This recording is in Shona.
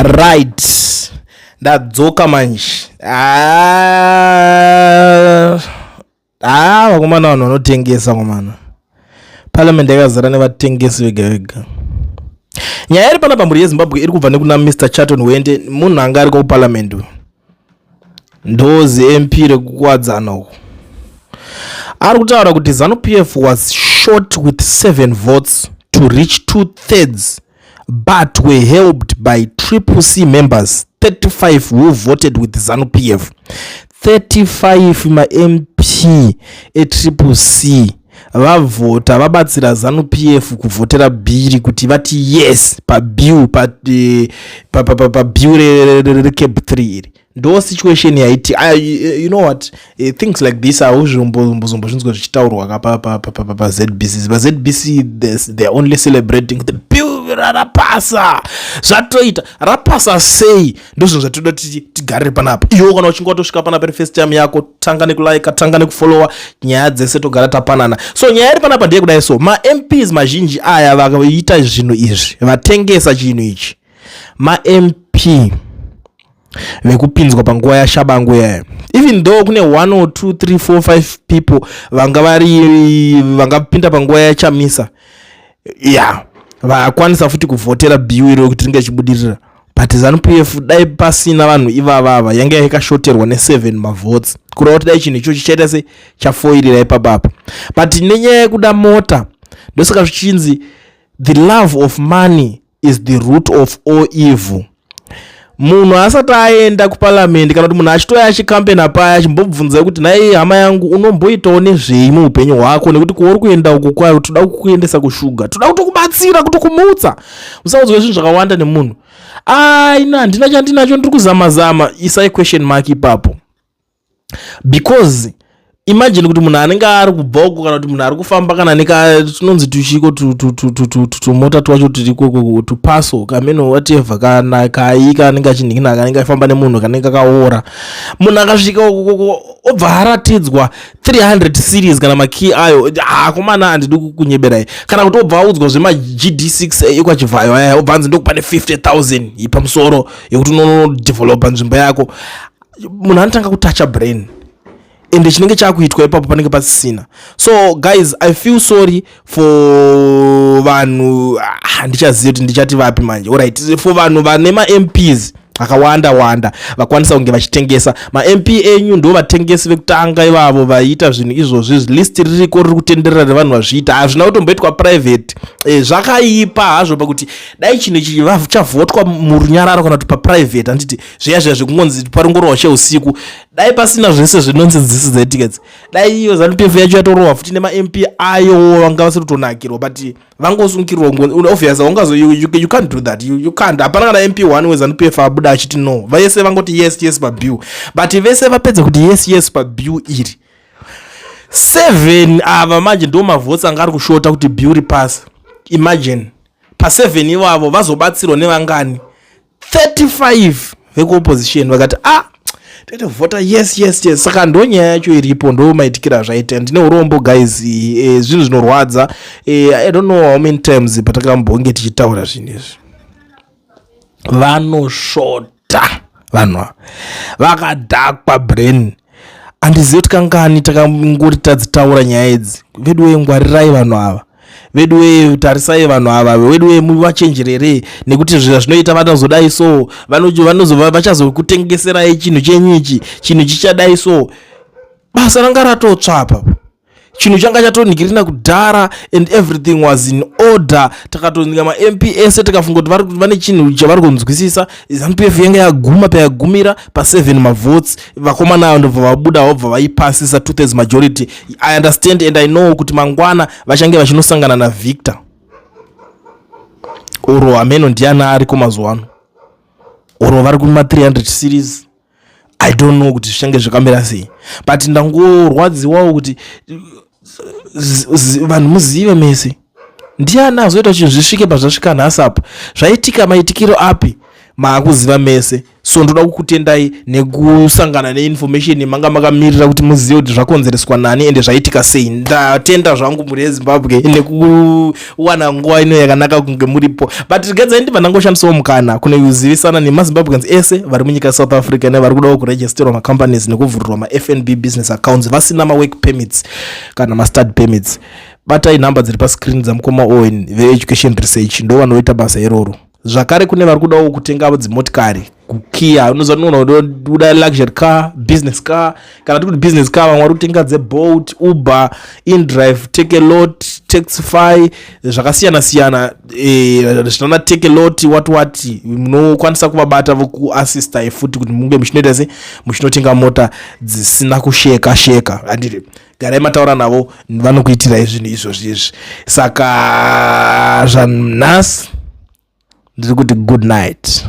Right, ndadzoka manje. Ah, ah, vakomana, vanhu vanotengesa komana. Parliament yakazara nevatengesi vega vega. Nyaya iri panapa, mhuri yeZimbabwe, iri kubva nekuna Mr Charlton Hwende, munhu anga ariko kuparliament uyu, ndozi MP rekuKuwadzana uku. Ari kutaura kuti ZANU PF was short with seven votes to reach two thirds but were helped by Triple C members 35 who voted with ZANU PF. 35 maMP eTriple C vavhota, vabatsira ZANU PF kuvhotera bhiri kuti vati yes pabill, pabill reCAB 3 iri. Ndo situation yaiti. You know what, things like this hauzvombozombozvinzwa zvichitaurwa paZBC. PaZBC they're only celebrating the bill rapasa. Zvatoita rapasa sei? Ndo zvinhu zvatoda tigarire panapa. Iwo kana uchinge watosvika panapa iri first time yako, tanga nekulike, tanga nekufollowa, nyaya dzese togara tapanana. So nyaya iri panapa ndeyekudai. So maMPs mazhinji aya vakaita zvinhu izvi, vatengesa chinhu ichi, maMP vekupinzwa panguva yaTshabangu yayo, even though kune 1 or 2 3 4 5 people vanga vari vangapinda panguva yaChamisa ya yeah, vakwanisa futi kuvhotera bill iro kuti ringe richibudirira. But ZANU PF, dai pasina vanhu ivavava, yange yakashoterwa ne7 mavotes, kureva kuti dai chinhu ichochi chaita se chafoirira ipapapa. But nenyaya yekuda mota, ndosaka zvichinzi the love of money is the root of all evil. Munhu asati aenda kuparamende, kana kuti munhu achitouya achikampena paya, achimbobvunzai kuti, "Nhai hama yangu, unomboitawo nezvei muupenyu hwako? Nekuti kwauri kuenda uku kwayo, toda kukuendesa kushuga, toda kutokubatsira, kutokumutsa." Usaudzwe zvinhu zvakawanda nemunhu. "Aina, handina chandinacho, ndiri kuzama-zama." Isai question mark ipapo, because imagine kuti munhu anenge ari kubva uko, kana kuti munhu ari kufamba kana neka tunonzi tuchiko, tumota twacho turiko, tupaso kameno, whatever, kana kai kanenge achinhikina, kanenge achifamba nemunhu kanenge kakaora. Munhu akasvika ukoko, obva aratidzwa 300 Series kana makey ayo, hakomana, handidi kunyeberai. Kana kuti obva audzwa zvemaGD6 ekwaChivhayo aya, obva anzi, "Ndokupa ne50 000 pamusoro yekuti unonodevelopa nzvimbo yako." Munhu anotanga kutacha brain, ende chinenge chakuitwa ipapo panenge pasisina. So guys, I feel sorry for vanhu. Handichazivi kuti ndichati vapi manje. Alright, for vanhu vane maMPs akawanda wanda vakwanisa kunge vachitengesa maMP enyu, ndo vatengesi vekutanga ivavo vaiita zvinhu izvozvi. List ririko, riri kutenderera revanhu vazviita. Hazvina kutomboitwa private. Zvakaipa hazvo pakuti dai chinhu ichi chavhotwa murunyararo kana kuti paprivate, handiti zviya zviya zvekungonzi paringorohwa cheusiku, dai pasina zvese zvinonzi dzisi dzetickets, dai iyo ZANU PF yacho yatorohwa futi nemaMP ayo vanga vasiri kutonakirwa, but vangosungirwa. Obvious ungazo you can't do that. You can't. Hapana kana MP 1 weZANU PF abuda achiti no. Vese vangoti yes pabill, but vese vapedza kuti yes pabill iri, 7 ava manje ndo mavhotsi anga ari kushota kuti bill ripasi. Imagine pa7 ivavo vazobatsirwa nevangani? 35 vekuopposition vakati, "Ah, totovhota yes." Saka ndo nyaya yacho iripo, ndo maitikiro azvaita. Ndine urombo guys. Zvinhu zvinorwadza. I don't know how many times patakambonge tichitaura zvinhu izvi. Vanoshota vanhu ava, vakadhakwa brain. Handizivi kuti kangani takangori tadzitaura nyaya idzi. Vedu wee, ngwarirai vanhu ava. Vedu wee, tarisai vanhu ava. Vedu wee, muvachenjerere, nekuti zvinoita vanozodai so, vanozova vachazokutengeserai chinhu chenyu ichi, chinhu chichadai so. Basa ranga ratotsva apa, chinhu changa chatonhikirina kudhara and everything was in order. Takatonika maMP ese, tikafunga kuti vane chinhu chavari kunzwisisa. ZANU PF yanga yaguma payagumira pa7 mavotes. Vakomana ava ndobva vabuda, vobva vaipasisa 2/3 majority. I understand and I know kuti mangwana vachange vachinosangana naVictor oro hameno ndiani ariko mazuva ano, oro vari kuma300 Series. I don't know kuti zvichange zvakamira sei, but ndangorwadziwawo kuti vanhu muzive mese ndiani azoita kuti zvisvike pazvasvika nhasi apa. Zvaitika maitikiro api, maakuziva mese. So ndoda kukutendai nekusangana neinformation manga makamirira kuti muzive kuti zvakonzereswa nani ende zvaitika sei. Ndatenda zvangu, mhuri yeZimbabwe, nekuwana nguva ino yakanaka kunge muripo. But regedzai ndibva ndangoshandisawo mukana kune kuzivisana nemaZimbabweans ese vari munyika yeSouth Africa nevari kudawo kuregisterwa macompanies nekuvhurirwa maFNB business accounts vasina mawork permits kana mastudy permits. Batai nhamba dziri pascreen dzamukoma Owen veEducation Research, ndo vanoita basa iroro. Zvakare kune vari kudawo kutenga dzimotikari kuKia, unoziva unoda luxury car, business car, kana tikuti business car, vamwe vari kutenga dzeBolt, Uber, inDrive, Takealot, Taxify, zvakasiyana siyana, zvinana Takealot, what what. Munokwanisa kuvabata vokuassistai futi kuti munge muchinoita se muchinotenga mota dzisina kusheka sheka, handiti? Garai mataura navo, vanokuitirai zvinhu izvozvi izvi. Saka zvanhasi ndiri kuti good night.